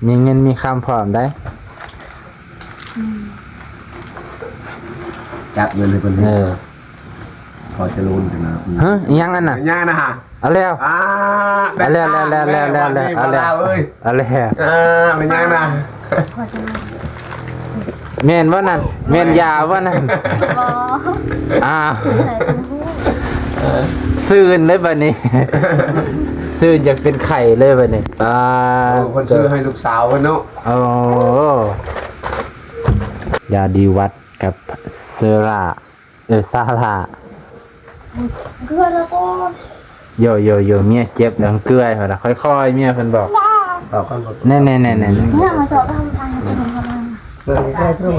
ມີເງິນມີຄຳພ້ອມໄດ໋. ອືມ ຈັບເງິນໃຫ້ເພິ່ນ ເອີ ຂໍຈະລູນກັນນະ. ຮະ ອີຫຍັງອັນນັ້ນ? ອີຫຍັງນະ? ເອົາແລ້ວ ອ່າ ເອົາແລ້ວ ເອົາແລ້ວ ເອົາແລ້ວ ເອົາແລ້ວ ເອົາແລ້ວ ເອົາແລ້ວ ເອົາແລ້ວ ເອີຍ ອ່າ ແມ່ນຫຍັງນະ? ແມ່ນບໍ່ນັ້ນ? ແມ່ນຢາບໍ່ນັ້ນ? ບໍ່ ອ້າວ ໃສ່ທັງຫົວ ຊື່ນເລີຍບັດນີ້ ຊື່ນຢາກເປັນໄຂ້ເລີຍບັດນີ້. ອ່າ ໂອ້ ເພິ່ນຊື້ໃຫ້ລູກສາວເພິ່ນເນາະ. ໂອ້ ຢາດີວັດກັບເຊຣາ ເອີ ຊາລາ ເກືອລະກ່ອນ ໂຢ ໂຢ ໂຢ ເມຍເຈັບແລ້ວເກືອຍ ເພິ່ນວ່າ ຄ່ອຍໆ ເມຍເພິ່ນບອກ ບອກກ່ອນ ແນ່ໆໆໆ ເມຍມາເຈາະທຳທາງ ເອີ ໃສ່ເສື້ອ ເ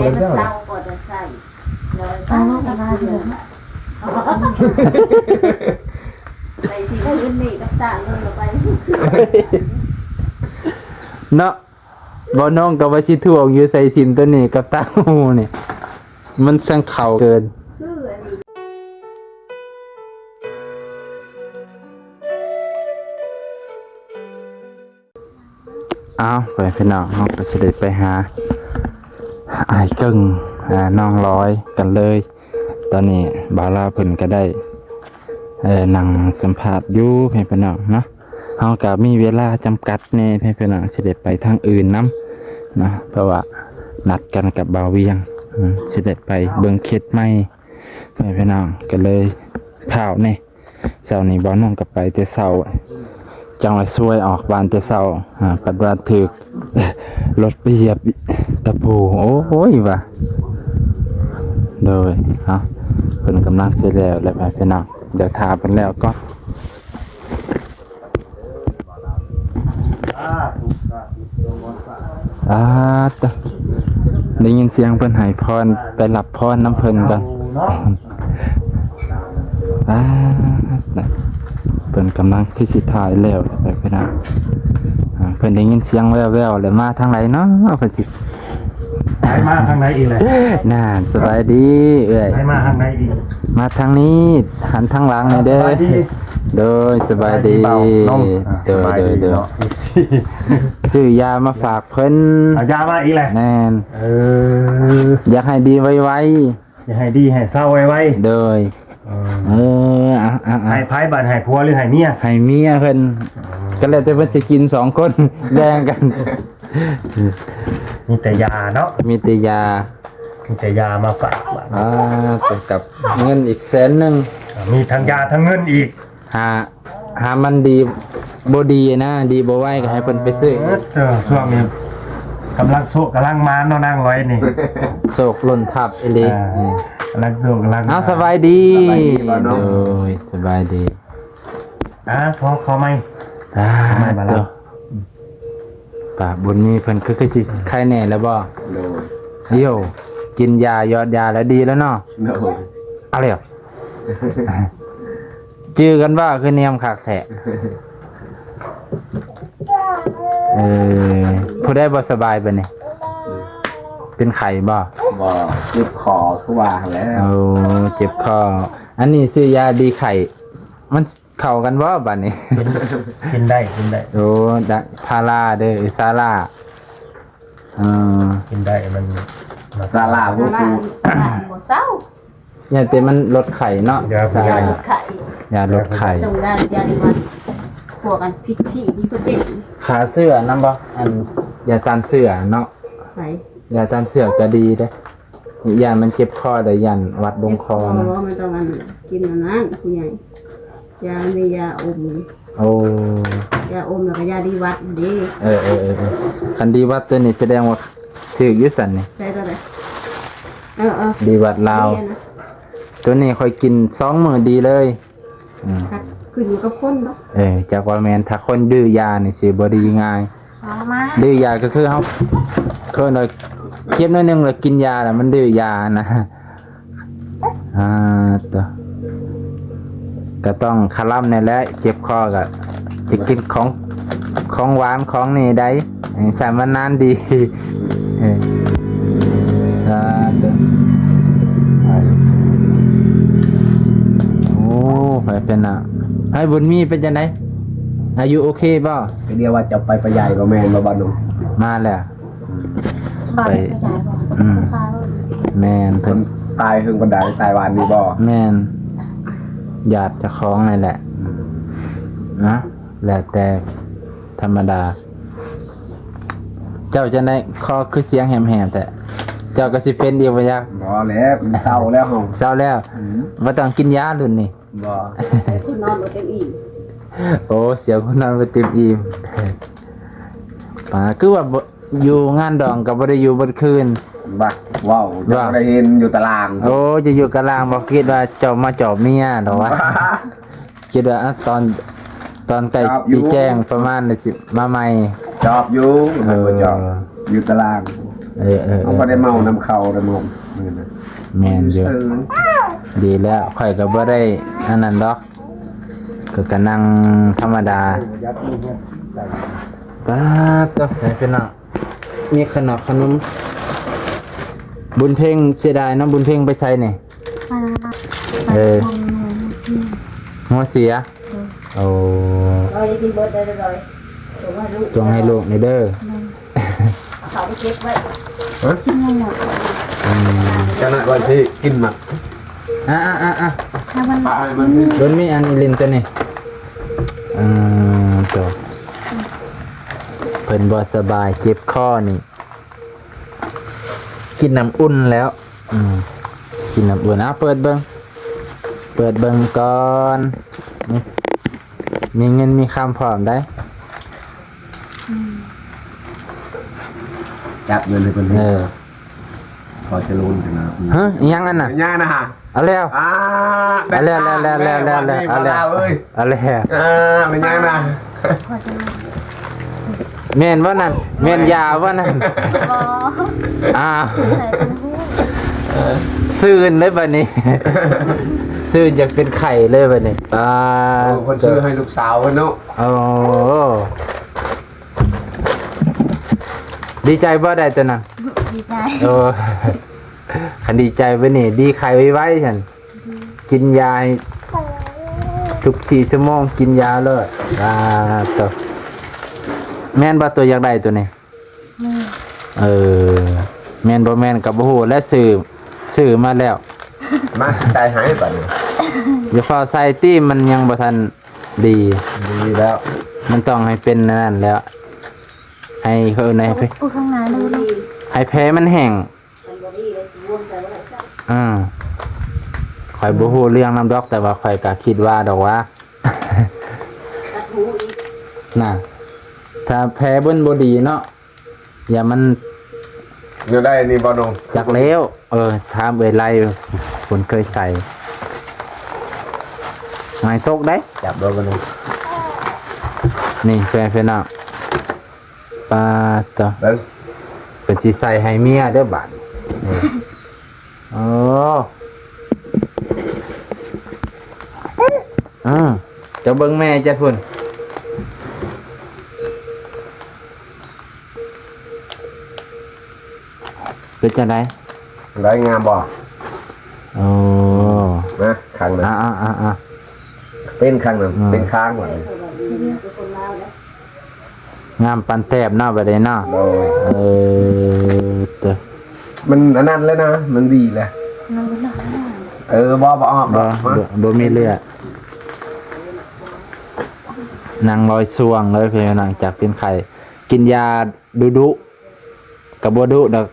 ອົາລົງກັນມາເດີ ໃສ່ຊິຄືນນີ້ກັບຕາເງິນລະໄປ ເນາະ. ບໍ່ນ້ອງກໍວ່າຊິຖ່ວງຢູ່ ໃສ່ຊິນຕົວນີ້ກັບຕ່າງຫູນີ້ ມັນຊ່າງເຂົ້າເກີນ. ອ້າວ ໄປພີ່ນ້ອງ ເຮົາກໍຊິໄດ້ໄປຫາອ້າຍເກິ່ງ ອ່າ ນ້ອງລອຍກັນເລີຍ. ຕອນນີ້ບ່າວລາວເພິ່ນກໍໄດ້ ເອີ ນັ່ງສຳພາດຢູ່ ໃຫ້ພີ່ນ້ອງເນາະ. ເຮົາກໍມີເວລາຈຳກັດແດ່ ໃຫ້ພີ່ນ້ອງ ຊິໄດ້ໄປທາງອື່ນນຳເນາະ ເພາະວ່ານັດກັນກັບບ່າວວຽງ ອືມ ຊິໄດ້ໄປເບິ່ງເຂດໃໝ່ ໃຫ້ພີ່ນ້ອງ ກໍເລີຍພ້າວແດ່. ເຊົ້ານີ້ບ່າວນ້ອງກໍໄປແຕ່ເຊົ້າ ຈັ່ງວ່າຊວຍອອກບ້ານແຕ່ເຊົ້າ ອ່າ ພັດວ່າຖືກ ລົດໄປຢຽບຕະປູ ໂອ້ຍວ່າ. ໂດຍ ເອົາ ເພິ່ນກຳລັງຊິແລ້ວແລ້ວ ພີ່ນ້ອງ ດຽວຖ້າເພິ່ນແລ້ວກ່ອນ. ສາທຸ ສາທຸ ສາທຸ ອາ ຕະ ໄດ້ຍິນສຽງເພິ່ນໃຫ້ພອນ ໄປຮັບພອນນຳເພິ່ນກ່ອນ. ອາ ເພິ່ນກຳລັງຄືຊິຖ່າຍແລ້ວໄປ ພີ່ນ້ອງ ອາ ເພິ່ນໄດ້ຍິນສຽງແວ່ວໆ ແລ້ວ ມາທາງໃດເນາະ ເພິ່ນຊິ ໃຜມາທາງໃດອີກແຫຼະ? ນັ້ນ ສະບາຍດີເອື້ອຍ ໃຜມາທາງໃດອີກ? ມາທາງນີ້ ຫັນທາງຫຼັງແດ່ເດີ. ສະບາຍດີ ໂດຍ ສະບາຍດີ ສະບາຍດີບ່າວນົງ ໂດຍ ສະບາຍດີ ໂດຍ ເນາະ ຊື້ຢາມາຝາກເພິ່ນ. ເອົາຢາມາອີກແຫຼະ? ແມ່ນ ເອີ ຢາກໃຫ້ດີໄວໆ ຢາກໃຫ້ດີໃຫ້ເຊົາໄວໆ ໂດຍ ເອີ ເອີ ເອົາ ເອົາ ເອົາ ໃຫ້ໃຜບາດ ໃຫ້ຜົວ ຫຼື ໃຫ້ເມຍ? ໃຫ້ເມຍເພິ່ນ ເອີ ກໍແລ້ວແຕ່ເພິ່ນຊິກິນ ສອງຄົນແບ່ງກັນ. ມີແຕ່ຢາເນາະ ມີແຕ່ຢາ ມີແຕ່ຢາມາຝາກ. ອ່າ ກັບເງິນອີກແສນໜຶ່ງ ມີທັງຢາທັງເງິນອີກ. ຫາ ຫາມັນດີບໍ່ດີນະ ດີບໍ່ໄວກໍໃຫ້ເພິ່ນໄປຊື້. ເອີ ຊ່ວງນີ້ກຳລັງໂຊກກຳລັງມານເນາະ ນາງລອຍນີ້ ໂຊກລົ້ນທັບອີ່ຫຼີ. ອ່າ ກຳລັງໂຊກກຳລັງ ເອົາ ສະບາຍດີ ສະບາຍດີບ່າວນົງ ໂດຍ ສະບາຍດີ. ອ່າ ຂໍ ຂໍໃໝ່ ອ່າ ຂໍໃໝ່ບ່າວລາວ. ປ້າບຸນມີເພິ່ນຄື ຄືຊິໄຄແນ່ແລ້ວບໍ່? ໂດຍ ໂຢ ກິນຢາ ຢອດຢາແລ້ວດີແລ້ວເນາະ? ໂດຍ ເອົາແລ້ວ ຈື່ກັນບໍ່? ຄືແນມຄັກແທ້. ເອີ ຜູ້ໃດບໍ່ສະບາຍບັດນີ້? ເປັນໄຂ້ບໍ່? ບໍ່ ເຈັບຄໍຄືວ່າຫັ້ນແຫຼະ. ໂອ້ ເຈັບຄໍ ອັນນີ້ຊື້ຢາດີໄຂ້ ມັນ ເຂົ້າກັນບໍ່ບາດນີ້? ກິນ ກິນໄດ້ ກິນໄດ້. ໂອ້ ໄດ້ ພາລາເດີ ຊາລາ ເອີ ກິນໄດ້ ມັນ ຊາລາບໍ່ປູດ ບໍ່ເຊົາ ຢ່າແຕ່ມັນລົດໄຂ້ເນາະ. ຢາ ຢາລົດໄຂ້ ຢາລົດໄຂ້ ຕ້ອງໄດ້ຢາດີວັດ ພວກອັນພິດພີດີເພິ່ນເດ້. ຂ້າເຊື້ອນຳບໍ່? ອັນຢາຕ້ານເຊື້ອເນາະ. ໃສ? ຢາຕ້ານເຊື້ອກໍດີເດ້. ຢ້ານມັນເຈັບຄໍ ແລ້ວຢ້ານຫວັດລົງຄໍນະ. ບໍ່ ມັນຕ້ອງອັນ ກິນອັນນັ້ນ ຜູ້ໃຫຍ່ ຢາ ມີຢາອົມ. ໂອ້ ຢາອົມ ແລ້ວກໍຢາດີຫວັດເດ້. ເອີໆໆໆ ຄັນດີຫວັດຕົວນີ້ສະແດງວ່າຖືກຢູ່ຊັ້ນນີ້. ໃສ່ຕົວໃດ? ເອີໆ ດີຫວັດລາວ ດີນະ ຕົວນີ້ຂ້ອຍກິນສອງມື້ດີເລີຍ. ອືມ ຄັກ ຂຶ້ນຢູ່ກັບຄົນເນາະ. ເອີ ຈັກວ່າແມ່ນ ຖ້າຄົນດື້ຢານີ້ຊິບໍ່ດີງ່າຍ. ເອົາມາ ດື້ຢາກໍຄືເຮົາ ເອີ້ນວ່າເຈັບໜ້ອຍໜຶ່ງແລ້ວກິນຢາແລ້ວມັນດື້ຢານະ. ອ່າ ໂຕ ກໍຕ້ອງຄະລຳແນ່ແຫຼະ ເຈັບຄໍກໍຈະກິນຂອງ ຂອງຫວານຂອງນີ້ໄດ໋ ໃຊ້ມານານດີ. ເອີ ອ່າ ໂຕ ໂອ້ ໃຜເປັນນະ ໃຜບຸນມີເປັນຈັ່ງໃດ? ອາຍຸໂອເຄບໍ່? ກໍດຽວວ່າຈະໄປປະໃຫຍ່ບໍ່ແມ່ນບໍ່ ບ້ານໜຸ່ມ? ມາແລ້ວ. ອືມ ໄປ ອືມ ແມ່ນ ເພິ່ນຕາຍເຖິງປານໃດ? ຕາຍວານນີ້ບໍ່? ແມ່ນ ຍາດເຈົ້າຂອງນັ້ນແຫຼະ. ອືມ ນະ ແລ້ວແຕ່ ທຳມະດາ. ເຈົ້າຈັ່ງໃດ ຄໍຄືສຽງແຫບໆແທ້? ເຈົ້າກໍຊິເປັນອີກບໍ່ຈັກ? ບໍ່ແລ້ວ ເຊົາແລ້ວເຮົາ ເຊົາແລ້ວ. ອືມ ບໍ່ຕ້ອງກິນຢາລຸ້ນນີ້. ບໍ່ ຄົນນອນບໍ່ເຕັມອີ່ມ. ໂອ້ ສຽງຄົນນອນບໍ່ເຕັມອີ່ມ. ປາ ຄືວ່າບໍ່ ຢູ່ງານດອງກໍບໍ່ໄດ້ຢູ່ເບິດຄືນ. ບັກ ເວົ້າ ບໍ່ໄດ້ເຫັນຢູ່ຕາລາງ. ໂອ້ ຈະຢູ່ຕາລາງບໍ່? ຄິດວ່າເຈົ້າມາຈອບເມຍດອກວ່າ. ຄິດວ່າ ອະ ຕອນ ຕອນໃກ້ຊິແຈ້ງປະມານນີ້ຊິມາໃໝ່. ຈອບຢູ່ ເອີ ບໍ່ຈອບ ຢູ່ຕາລາງ. ເອີໆໆ ເຮົາບໍ່ໄດ້ເມົານຳເຂົານຳ ແມ່ນຢູ່. ເອີ ດີແລ້ວ ຂ້ອຍກໍບໍ່ໄດ້ອັນນັ້ນດອກ ກໍ ກໍນັ່ງທຳມະດາ. ປາດໂທ້ ພີ່ນ້ອງ ມີຂະໜອກຂະໜົມ. ບຸນເພັງ ເສຍດາຍເນາະ ບຸນເພັງໄປໃສນີ້? ເອີ ຫົວເສຍ. ໂອ້ ເອົາໄວ້ກິນເບິດເດີ ສົ່ງໃຫ້ລູກນີ້ເດີ. ເອົາເຂົ້າໄປເກັບໄວ້ ຮະ ກິນໝົດ. ອືມ ຈັກໜ້ອຍກ່ອນຊິກິນໝົດ. ອ່າໆໆ ໃຫ້ມັນ ປະໃຫ້ມັນ ເບິ່ງມີອັນອີ່ລິນຕົວນີ້. ອືມ ໂຕ ເພິ່ນບໍ່ສະບາຍ ເຈັບຄໍນີ້ ກິນນ້ຳອຸ່ນແລ້ວ. ອືມ ກິນນ້ຳອຸ່ນ. ເອົາ ເປີດເບິ່ງ ເປີດເບິ່ງກ່ອນ. ນີ້ ມີເງິນມີຄຳພ້ອມໄດ໋. ອືມ ຈັບເງິນໃຫ້ເພິ່ນ. ເອີ ພໍຈະລຸ້ນກັນນະ. ຮະ ອີຫຍັງອັນນັ້ນ? ຫຍັງນະ? ເອົາແລ້ວ ອ່າ ເອົາແລ້ວ ເອົາແລ້ວ ເອົາແລ້ວ ເອົາແລ້ວ ເອົາແລ້ວ ເອີຍ ເອົາແລ້ວ. ອ່າ ແມ່ນຫຍັງນະ? ພໍຈະລຸ້ນ ແມ່ນບໍ່ນັ້ນ? ແມ່ນຢາບໍ່ນັ້ນ? ບໍ່ ອ້າວ ໃສ່ເປັນຫູ ຊື່ນເລີຍບັດນີ້ ຊື່ນຢາກເປັນໄຂ້ເລີຍບັດນີ້. ອ່າ ໂອ້ ເພິ່ນຊື້ໃຫ້ລູກສາວເພິ່ນເນາະ. ໂອ້ ດີໃຈບໍ່ໄດ້ຕົວນັ້ນ? ດີໃຈ. ໂອ້ ຄັນດີໃຈໄປນີ້ ດີໄຂ້ໄວໆຊັ້ນ. ອືມ ກິນຢາໃຫ້ທຸກສີ່ຊົ່ວໂມງ ກິນຢາໂລດ. ອ່າ ໂຕ ແມ່ນບໍ່ຕົວຢາກໄດ້ຕົວນີ້? ແມ່ນ. ເອີ ແມ່ນບໍ່ແມ່ນກໍບໍ່ຮູ້ແຫຼະ ຊື້ ຊື້ມາແລ້ວ ມາໃສ່ໃຫ້ບັດນີ້. ຢ່າຟ້າວໃສ່ຕິ ມັນຍັງບໍ່ທັນດີ. ດີແລ້ວ ມັນຕ້ອງໃຫ້ເປັນອັນນັ້ນແລ້ວ ໃຫ້ເຂົາເອີ້ນໃຫ້ ເອົາຂ້າງໃນເດີ ໃຫ້ແຜມັນແຫ້ງ. ອ່າ ຂ້ອຍບໍ່ຮູ້ເລື່ອງນຳດອກ ແຕ່ວ່າຂ້ອຍກະຄິດວ່າດອກວ່າ ນະ ຖ້າແຜເບິ່ນບໍ່ດີເນາະ ຢ່າມັນ ແນວໃດນີ້ບໍ່ນ້ອງ? ຈັກແລ້ວ ເອີ ຖາມເອື້ອຍໄລ ຄົນເຄີຍໃສ່ ຫາຍຕົກໄດ໋. ຈັບໂດນບໍ່ນ້ອງ? ນີ້ ເພື່ອນເນາະ. ປາດໂທ້ ເບິ່ງ ເພິ່ນຊິໃສ່ໃຫ້ເມຍເດີບາດນີ້. ໂອ້ ອືມ ເຈົ້າເບິ່ງແມ່ເຈົ້າພຸ້ນ ເປັນຈັ່ງໃດ? ໄດ້ງາມບໍ່? ໂອ້ ນະ ຄັ້ງນະ ອ່າໆໆໆ ເປັນຄັ້ງນະ ອືມ ເປັນຄ້າງບັດນີ້. ງາມປານແຕບເນາະ ບາດນີ້ເນາະ. ໂດຍ ເອີ ເຕີ ມັນອັນນັ້ນແລ້ວນະ ມັນດີແລ້ວ. ເອີ ບໍ່ ບໍ່ອອກ ບໍ່ ບໍ່ ບໍ່ມີເລືອດ. ນັ່ງລອຍຊ່ວງເລີຍ ເພ ຫຼັງຈາກເປັນໄຂ້ ກິນຢາດຸໆ ກໍບໍ່ດຸດອກ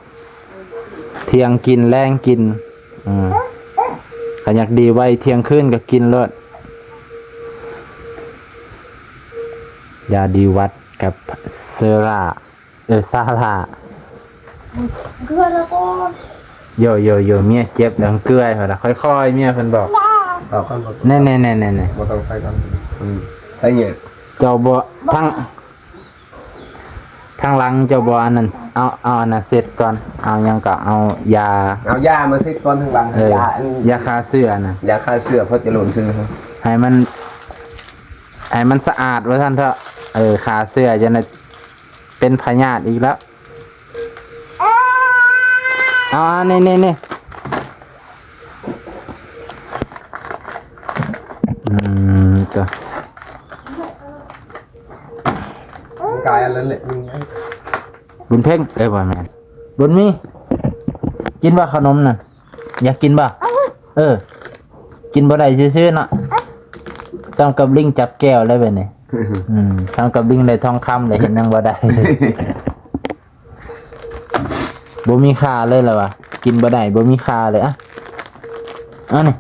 ທ່ຽງກິນ ແລງກິນ. ອືມ ຄັນຢາກດີໄວ ທ່ຽງຄືນກໍກິນໂລດ ຢາດີວັດກັບເຊຣາ ເອີ ຊາລາ. ເກືອລະກ່ອນ ໂຢໆໆ ເມຍເຈັບແລ້ວເກືອຍ ຄ່ອຍໆ ເມຍເພິ່ນບອກ. ເອົາກ່ອນ ແນ່ໆໆໆ ບໍ່ຕ້ອງໃສ່ກ່ອນ. ອືມ ໃສ່ຫຍັງ? ເຈົ້າບໍ່ ທາງ ທາງຫຼັງເຈົ້າບໍ່ອັນນັ້ນ ເອົາ ເອົາອັນນັ້ນເຊັດກ່ອນ ເອົາຫຍັງກໍເອົາຢາ ເອົາຢາມາເຊັດກ່ອນທາງຫຼັງ. ເອີ ຢາອັນ ຢາຂ້າເຊື້ອນະ ຢາຂ້າເຊື້ອ ເພິ່ນຈະລົງຊື່ໃຫ້ມັນ ໃຫ້ມັນສະອາດວ່າຊັ້ນເຖາະ. ເອີ ຂ້າເຊື້ອຈັ່ງໃດ ເປັນພະຍາດອີກແລ້ວ. ເອົາ ນີ້ໆໆ ອືມ ໂຕ ນັ້ນແຫຼະ ບຸນເພັງ ເອີ ບໍ່ແມ່ນ ບຸນມີ ກິນບໍ່ຂະໜົມນັ້ນ? ຢາກກິນບໍ່? ເອີ ກິນບໍ່ໄດ້ຊື່ໆເນາະ ສ່ຳກັບລິງຈັບແກ້ວແລ້ວບາດນີ້ ອືມ ສ່ຳກັບລິງໄດ້ທອງຄຳແລ້ວ ເຮັດຫຍັງບໍ່ໄດ້ ບໍ່ມີຄ່າເລີຍລະວ່າ ກິນບໍ່ໄດ້ ບໍ່ມີຄ່າເລີຍ ອະ ອັນນີ້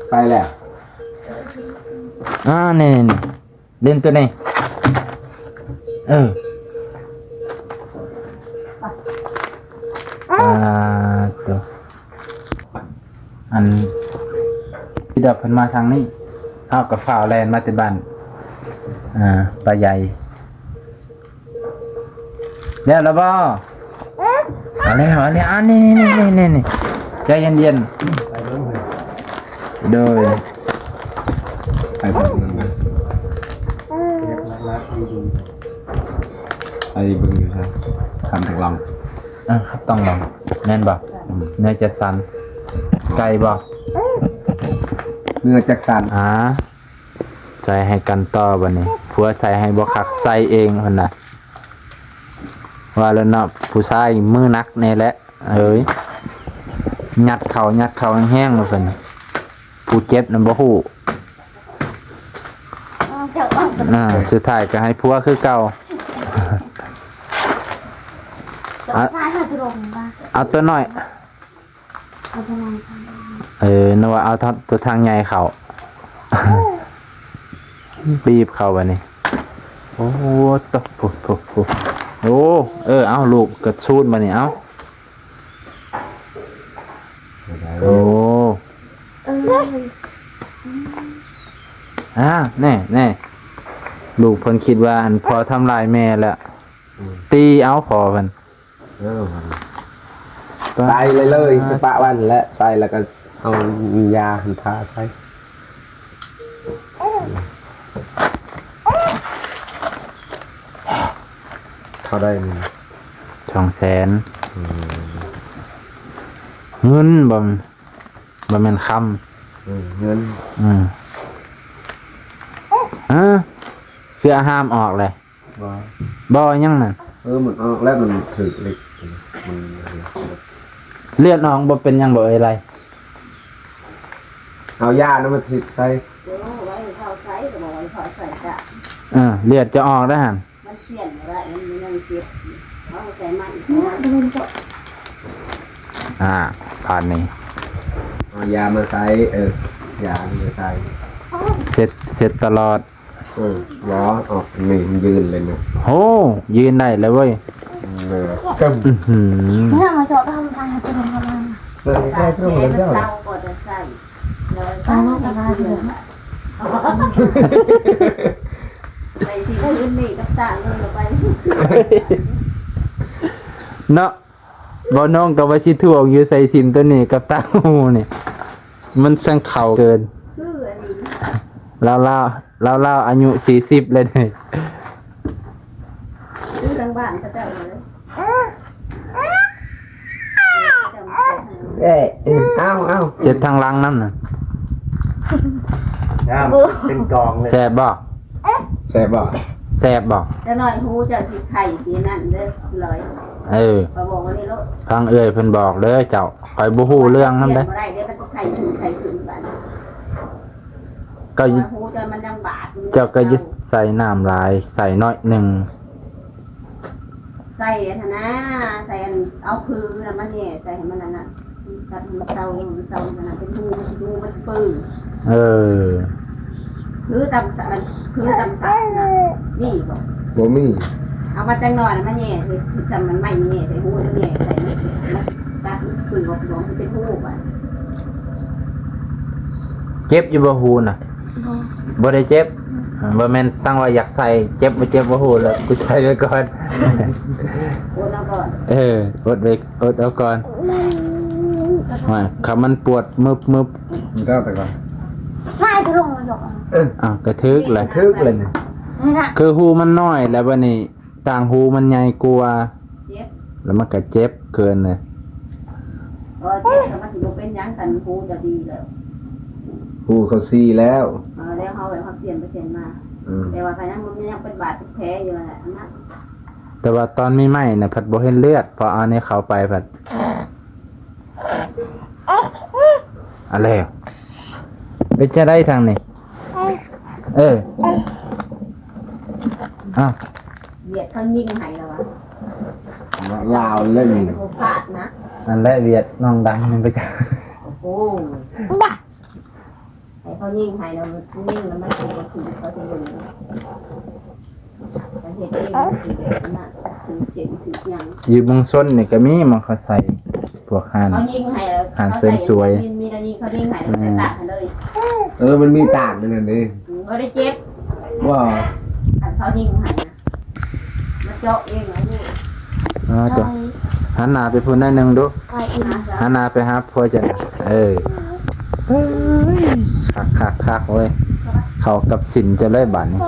ໃສ່ແລ້ວ ອາ ນີ້ໆ ຫຼິ້ນໂຕນີ້ ເອີ ອ່າ ໂຕ ອັນ ທີ່ດອກເພິ່ນມາທາງນີ້ ເຮົາກໍຟ້າວແລ່ນມາແຕ່ບ້ານ ອ່າ ປ້າໃຫຍ່ ແລ້ວລະບໍ່? ເອົາແລ້ວ ເອົາແລ້ວ ອັນນີ້ ນີ້ ນີ້ ນີ້ ໃຈເຢັນໆ ໂດຍ ໄປເບິ່ງນະ ໄປເບິ່ງຢູ່ຫັ້ນ ຄຳຕັງລອງ ເອີ ຄຳຕັງລອງ ແມ່ນບໍ່? ອືມ ເນື້ອຈັດສັນ ໄກ່ບໍ່? ເນື້ອຈັດສັນ ອາ ໃສ່ໃຫ້ກັນຕໍ່ບາດນີ້ ຜົວໃສ່ໃຫ້ບໍ່ຄັກ ໃສ່ເອງພຸ້ນນະ ວ່າແລ້ວເນາະ ຜູ້ຊາຍມືໜັກແນ່ແຫຼະ ເອີຍ ຍັດເຂົ້າ ຍັດເຂົ້າແຮງໆ ວ່າຊັ້ນ ຜູ້ເຈັບນະບໍ່ຮູ້ ເຈົ້າອອກ ອ່າ ສຸດທ້າຍກໍໃຫ້ຜົວຄືເກົ່າ ເອົາ ເອົາຕົວນ້ອຍ ເອີ ນຶກວ່າເອົາ ໂຕທາງໃຫຍ່ເຂົ້າ ບີບເຂົ້າບາດນີ້ ໂອ້ ໂຕ ໂອ້ ໂອ້ ໂອ້ ໂອ້ ເອີ ເອົາ ລູກກະຊູນບາດນີ້ ເອົາ ໂອ້ ເອີ ອ່າ ແນ່ໆ ລູກເພິ່ນຄິດວ່າ ອັນ ພໍ່ທຳລາຍແມ່ແລ້ວ ອືມ ຕີເອົາພໍ່ເພິ່ນ ເອີ ໃສ່ເລີຍ ປະ ຊິປະໄວ້ຫັ້ນແຫຼະ ໃສ່ແລ້ວກໍເອົາຢາຫັ້ນທາໃສ່ ເທົ່າໃດນີ້? ສອງແສນ ອືມ ເງິນບໍ່ ບໍ່ແມ່ນຄຳ ເອີ ເງິນ ອືມ ຮະ ຄືອາຫາມອອກເລີຍ ບໍ່ ບໍ່ຫຍັງນັ້ນ ເອີ ມັນອອກແລ້ວ ມັນຖືກເຫຼັກ ມັນ ເລືອດອອກບໍ່ເປັນຫຍັງບໍ່ເອີຍໄລ ເອົາຢານຳມາຕິດໃສ່ ເອີ ເລືອດຈະອອກແລ້ວຫັ້ນ ມັນປ່ຽນບໍ່ໄດ້ ມັນຍັງເຈັບ ເອົາໃສ່ໃໝ່ ອ່າ ບາດນີ້ ເອົາຢາມາໃສ່ ເອີ ຢາມາໃສ່ ເຊັດ ເຊັດຕະຫຼອດ ເອີ ບໍ່ ອອກນີ້ມັນຢືນເລີຍນະ ໂຫ ຢືນໄດ້ແລ້ວເວີຍ ເອີ ອືຫື ເອີ ໃສ່ຕົງນັ້ນ ໃສ່ຕົງນັ້ນ ໃສ່ຊິຄືນນີ້ກັບຕາເບິ່ງລະໄປ ເນາະ ບໍ່ນ້ອງກໍວ່າຊິຖ່ວງຢູ່ໃສ່ຊິມໂຕນີ້ກັບຕ່າງຫູນີ້ ມັນຊ່າງເຂົ້າເກີນ ຄືອັນນີ້ ລາວໆ ລາວໆ ອາຍຸສີ່ສິບແລ້ວນີ້ ຢູ່ທາງບ້ານເຂົາເຈົ້າເລີຍ ເອີຍ ເອົາ ເອົາ ເຈັບທາງຫຼັງນຳນະ ງາມ ເປັນກອງເລີຍ ແຊບບໍ່? ແຊບບໍ່? ແຊບບໍ່? ຈັກໜ້ອຍຫູເຈົ້າຊິໄຂ້ຊິນັ້ນເດີ ເອີ ຂ້ອຍບອກວ່ານີ້ໂລດ ທາງເອື້ອຍເພິ່ນບອກເດີເຈົ້າ ຂ້ອຍບໍ່ຮູ້ເລື່ອງນຳເດ້ ບໍ່ໄດ້ເດ້ ມັນຊິໄຂ້ຂຶ້ນ ໄຂ້ຂຶ້ນບາດນີ້ ກໍ ຫູເຈົ້າມັນຍັງບາດ ເຈົ້າກໍຢ່າໃສ່ນ້ຳຫຼາຍ ໃສ່ໜ້ອຍໜຶ່ງ ໃສ່ອັນນັ້ນນະ ໃສ່ອັນ ເອົາຄືນະມາແຫຍ່ໃສ່ໃຫ້ມັນອັນນັ້ນ ກັດໃຫ້ມັນເຊົາ ມັນເຊົາ ມັນເປັນຮູ ຮູມັນເປີ ເອີ ຄືຕຳສະ ຄືຕຳສະນະ ມີບໍ່? ບໍ່ມີ ເອົາມາແຕ່ງໜ້ອຍນະມາແຫຍ່ ເຮັດ ເຮັດຊ່ຳມັນໄມ້ແຫຍ່ໃສ່ຮູ ແຫຍ່ໃສ່ ມັນກັດ ມັນປຶ້ງອອກ ມັນເປັນຮູບາດ ເຈັບຢູ່ບໍ່ຫູນະ? ບໍ່ ບໍ່ໄດ້ເຈັບ ບໍ່ແມ່ນຕັ້ງວ່າຢາກໃສ່ ເຈັບບໍ່ເຈັບບໍ່ຮູ້ແລ້ວ ກູໃສ່ໄວ້ກ່ອນ ອົດເອົາກ່ອນ ເອີ ອົດໄວ້ ອົດເອົາກ່ອນ ວ່າຄັນມັນປວດມຶບໆ ເຈົ້າແຕ່ກ່ອນ ອ້າວ ກະຖືກແຫຼະ ຖືກແລ້ວນີ້ ຄືຫູມັນນ້ອຍແລ້ວບາດນີ້ ຕ່າງຫູມັນໃຫຍ່ກວ່າ ເຈັບ ແລ້ວມັນກະເຈັບເກີນເລີຍ ບໍ່ເຈັບ ແຕ່ມັນຊິບໍ່ເປັນຫຍັງ ຄັນຫູຈະດີແລ້ວ ຜູ້ເຂົາຊີ້ແລ້ວ ເອີ ແລ້ວເຮົາ ເຮົາສຽນໄປສຽນມາ ອືມ ແຕ່ວ່າກໍຍັງ ມັນຍັງເປັນບາດເປັນແຜຢູ່ຫັ້ນແຫຼະ ອັນນັ້ນ. ແຕ່ວ່າຕອນໃໝ່ໆນະ ພັດບໍ່ເຫັນເລືອດ ພໍເອົານີ້ເຂົ້າໄປພັດ ອາແລ້ວ ເປັນຈັ່ງໃດທາງນີ້? ເອີ ອ້າວ ວຽດເຂົາຍິງໃຫ້ລະວະ ລາວເລີຍ ບໍ່ພາດນະ ອັນແລະວຽດນ້ອງດັງນີ້ໄປ ໂອ້ໂຫ ໃຫ້ເຂົາຍິງໃຫ້ແລ້ວ ຍິງແລ້ວມັນຖືກ ເຂົາຊິເບິ່ງ ເຂົາເຮັດເອງ ມັນຖືກອັນນັ້ນ ຖືກເສັ້ນຖືກຫຍັງ ຢູ່ເມືອງຊົນນີ້ກໍມີ ມັນເຂົາໃສ່ ພວກຮ້ານ ເຂົາຍິງໃຫ້ແລ້ວ ຮ້ານເສີມສວຍ ມີ ມີແຕ່ຍິງ ເຂົາຍິງໃຫ້ແລ້ວ ແມ່ນ ໃສ່ຕາກໃຫ້ເລີຍ ເອີ ມັນມີຕາກຢູ່ນັ້ນເດ້ ອືມ ບໍ່ໄດ້ເຈັບ ບໍ່ ຄັນເຂົາຍິງໃຫ້ນະ ມາເຈາະເອງນະ ເອີ ເຈາະ ໃສ່ ຫັນໜ້າໄປພຸ້ນໜ້ອຍໜຶ່ງດູ ໃສ່ອີກ ຫັນໜ້າໄປຫາຜົວເຈົ້ານະ ເອີ ເອີຍ ຄັກໆໆ ເວີຍ ເຂົ້າກັບສິນເຈົ້າເລີຍບາດນີ້.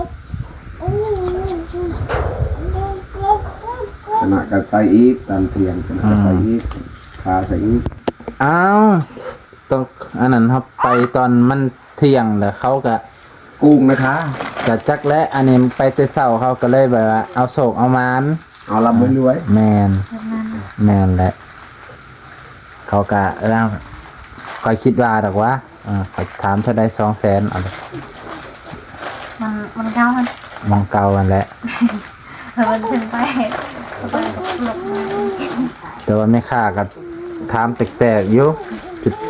ຂະໜາດກໍໃສ່ອີກ ຕອນທ່ຽງຂະໜາດກໍໃສ່ອີກ ອືມ ຄາໃສ່ອີກ ອ້າວ ຕ້ອງ ອັນນັ້ນເຮົາໄປຕອນມັນທ່ຽງແລ້ວ ເຂົາກໍກຸ້ງນະຄະ ກໍຈັກແຫຼະ ອັນນີ້ໄປແຕ່ເຊົ້າ ເຂົາກໍເລີຍແບບວ່າເອົາໂຊກເອົາໝານ ເອົາລ່ຳເອົາລວຍ ແມ່ນ ແມ່ນແຫຼະ ເຂົາກະ ຂ້ອຍຄິດວ່າດອກວ່າ ເອີ ຂ້ອຍຖາມເທົ່າໃດ ສອງແສນ ເອົາ ມັນ ມັນເກົ່າຫັ້ນ ມັນເກົ່າຫັ້ນແຫຼະ ມັນຂຶ້ນໄປ ແຕ່ວ່າແມ່ຄ້າກໍຖາມແປກໆຢູ່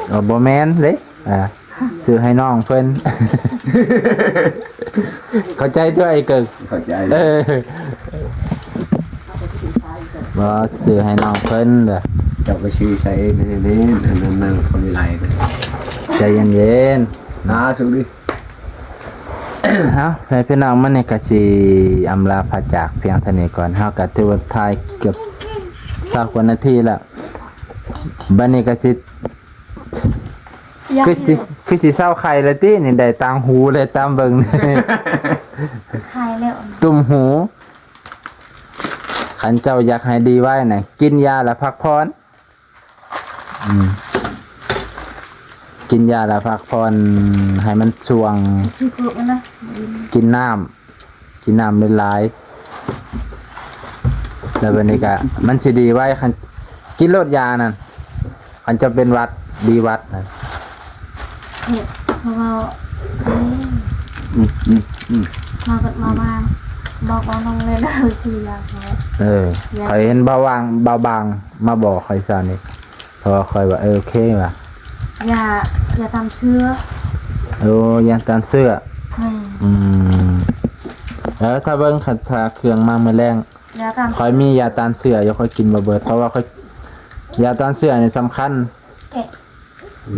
ເອີ ບໍ່ແມ່ນເດ້ ອ່າ ຊື້ໃຫ້ນ້ອງເພິ່ນ ເຂົ້າໃຈຕົວະ ໄອ້ເກີກ ເຂົ້າໃຈ ເອີ ບໍ່ ຊື້ໃຫ້ນ້ອງເພິ່ນເດີ ເຈົ້າໄປຊື້ໃສ່ເອງເດ້ ອັນນັ້ນນາງຄຳວິໄລ ໃຈເຢັນໆ ອ່າ ສຸກດີ ເຮົາ ໃຫ້ພີ່ນ້ອງ ມື້ນີ້ກໍຊິອຳລາພາຈາກພຽງເທົ່ານີ້ກ່ອນ ເຮົາກໍຖືວ່າຖ່າຍເກືອບຊາວກວ່ານາທີແລ້ວ ບັດນີ້ກໍຊິ ຄືຊິ ຄືຊິເຊົາໄຂ້ແລ້ວຕິ ນີ້ໄດ້ຕ່າງຫູແລ້ວ ຕາມເບິ່ງ ໄຂ້ແລ້ວ ຕຸ່ມຫູ ຄັນເຈົ້າຢາກໃຫ້ດີໄວນະ ກິນຢາແລ້ວພັກຜ່ອນ ອືມ ກິນຢາແລ້ວພັກຜ່ອນ ໃຫ້ມັນຊ່ວງ ຊິເກີບແລ້ວນະ ກິນນ້ຳ ກິນນ້ຳຫຼາຍໆ ແລ້ວບັດນີ້ກະມັນຊິດີໄວ ຄັນກິນໂລດຢານັ້ນ ຄັນເຈົ້າເປັນຫວັດ ດີຫວັດນັ້ນ ເອີ ເພາະວ່າ ອືມ ອືມ ອືມ ມາກໍມາ ມາບອກວ່ານ້ອງເລີຍ ເລີຍຊິຢາກ ເອີ ຢາກ ຂ້ອຍເຫັນບ່າວຫວ່າງ ບ່າວບາງມາບອກຂ້ອຍຊະນີ້ ເພາະວ່າຂ້ອຍວ່າ ເອີ ໂອເຄວ່າ ຢາ ຢາຕ້ານເຊື້ອ ໂອ້ ຢາຕ້ານເຊື້ອ ແມ່ນ ອືມ ເອີ ຖ້າເບິ່ງ ຖ້າ ຖ້າເຄື່ອງມາມື້ແລງ ຢາຕ້ານ ຂ້ອຍມີຢາຕ້ານເຊື້ອຢູ່ ຂ້ອຍກິນບໍ່ເບິດ ເພາະວ່າຂ້ອຍ ຢາຕ້ານເຊື້ອນີ້ສຳຄັນ ແກະ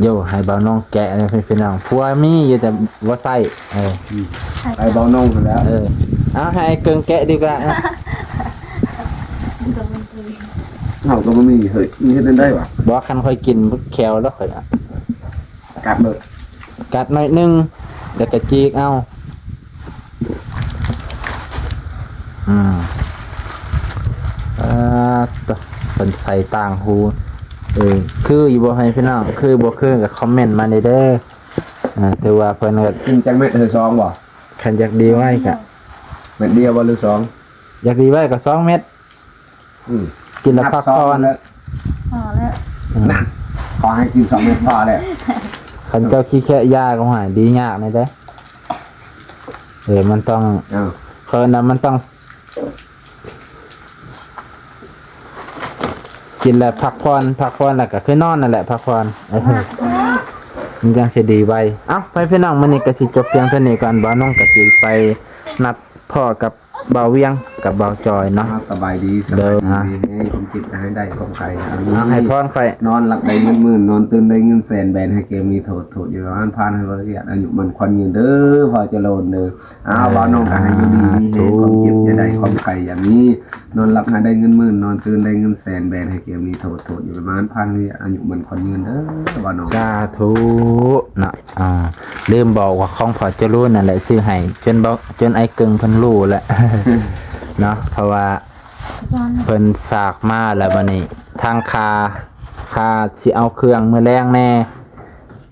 ໂຢ ໃຫ້ບ່າວນ້ອງແກະເດີພີ່ນ້ອງ ຜົວມີຢູ່ແຕ່ບໍ່ໃຊ້ ເອີ ໃຫ້ບ່າວນ້ອງຫັ້ນແຫຼະ ເອີ ເອົາ ໃຫ້ເກິ່ງແກະດີກວ່າ ເຮົາກໍບໍ່ມີ ເຮີ້ຍ ມີເຮັດແນວໃດວະ ບໍ່ ຄັນຂ້ອຍກິນແຂ້ວແລ້ວຂ້ອຍ ກັດເບິດ ກັດໜ້ອຍໜຶ່ງ ແລ້ວກໍຈີກເອົາ ອືມ ອ່າ ໂຕ ເພິ່ນໃສ່ຕ່າງຫູ ເອີ ຄືຢູ່ບໍ່ໃຫ້ພີ່ນ້ອງ ຄືບໍ່ຄືກໍຄອມເມັນມາແດ່ເດີ ອ່າ ຖືວ່າເພິ່ນກໍ ກິນຈັກເມັດ ເອີ ສອງບໍ່ ຄັນຢາກດີໄວກໍ ເມັດດຽວບໍ່ ຫຼືສອງ ຢາກດີໄວກໍສອງເມັດ ອືມ ກິນແລ້ວພັກຜ່ອນ ພໍແລ້ວ ອືມ ນະ ຂໍໃຫ້ກິນສອງເມັດພໍແລ້ວ ຄັນເຈົ້າຂີ້ແຄະຢາກໍໃຫ້ດີຍາກແດ່ເດີ ເອີ ມັນຕ້ອງ ເອີ ເຂົາເອີ້ນວ່າມັນຕ້ອງ ກິນແລ້ວພັກຜ່ອນ ພັກຜ່ອນແລ້ວກໍຄືນອນນັ້ນແຫຼະ ພັກຜ່ອນ ເອີ ມັນຈັ່ງຊິດີໄວ ເອົ້າ ໄປພີ່ນ້ອງ ມື້ນີ້ກໍຊິຈົບພຽງເທົ່ານີ້ກ່ອນ ບ່າວນ້ອງກໍຊິໄປນັດພໍ້ກັບ ບ່າວວຽງກັບບ່າວຈອຍເນາະ ອ່າ ສະບາຍດີ ສະບາຍດີ ເດີ ອ່າ ມີແຮງ ຄວາມເຈັບຢ່າໃຫ້ໄດ້ ຄວາມໄຂ້ຢ່າມີ ອ່າ ໃຫ້ພອນຂ້ອຍ ນອນຫຼັບໄດ້ເງິນໝື່ນ ນອນຕື່ນໄດ້ເງິນແສນ ແບນໃຫ້ແກມີໂທດ ໂທດຢ່າມາຜ່ານ ໃຫ້ວ່າອາຍຸໝັ້ນຂວັນຍືນເດີ ພໍ່ຈະໂລນເດີ ອ້າວ ບ່າວນ້ອງກໍໃຫ້ຢູ່ດີມີແຮງ ສາທຸ ຄວາມເຈັບຢ່າໄດ້ ຄວາມໄຂ້ຢ່າມີ ນອນຫຼັບໃຫ້ໄດ້ເງິນໝື່ນ ນອນຕື່ນໄດ້ເງິນແສນ ແບນໃຫ້ແກມີໂທດ ໂທດຢ່າມາຜ່ານ ໃຫ້ອາຍຸໝັ້ນຂວັນຍືນເດີ ບ່າວນ້ອງ ສາທຸເນາະ ອ່າ ລືມບອກວ່າຂອງພໍ່ຈະລູນນັ້ນແຫຼະຊື້ໃຫ້ ຈົນເບົາ ຈົນອ້າຍເກິ່ງເພິ່ນຮູ້ແຫຼະ ເນາະ ເພາະວ່າເພິ່ນຝາກມາແລ້ວ ບັດນີ້ທັງຄ່າ ຄ່າຊິເອົາເຄື່ອງມື້ແລງແດ່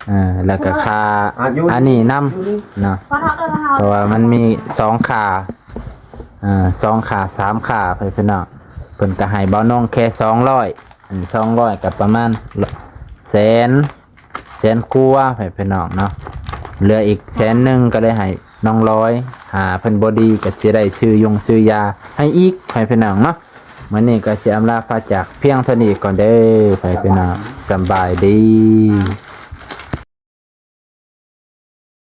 ເອີ ແລ້ວກໍຄ່າອັນນີ້ນຳເນາະ ເພາະວ່າມັນມີສອງຄ່າ ເອີ ສອງຄ່າ ສາມຄ່າ ເພິ່ນເນາະ ເພິ່ນກໍໃຫ້ບ່າວນົງແຄ່ສອງຮ້ອຍ ອັນສອງຮ້ອຍກໍປະມານແສນ ແສນກວ່າ ໃຫ້ພີ່ນ້ອງເນາະ ເຫຼືອອີກແສນໜຶ່ງກໍເລີຍໃຫ້ນ້ອງລອຍ ຖ້າເພິ່ນບໍ່ດີກໍຊິໄດ້ຊື້ຢົງຊື້ຢາໃຫ້ອີກ ໃຫ້ພີ່ນ້ອງເນາະ. ມື້ນີ້ກໍຊິອຳລາພາຈາກພຽງເທົ່ານີ້ກ່ອນເດີ ໃຫ້ພີ່ນ້ອງສຳບາຍດີ.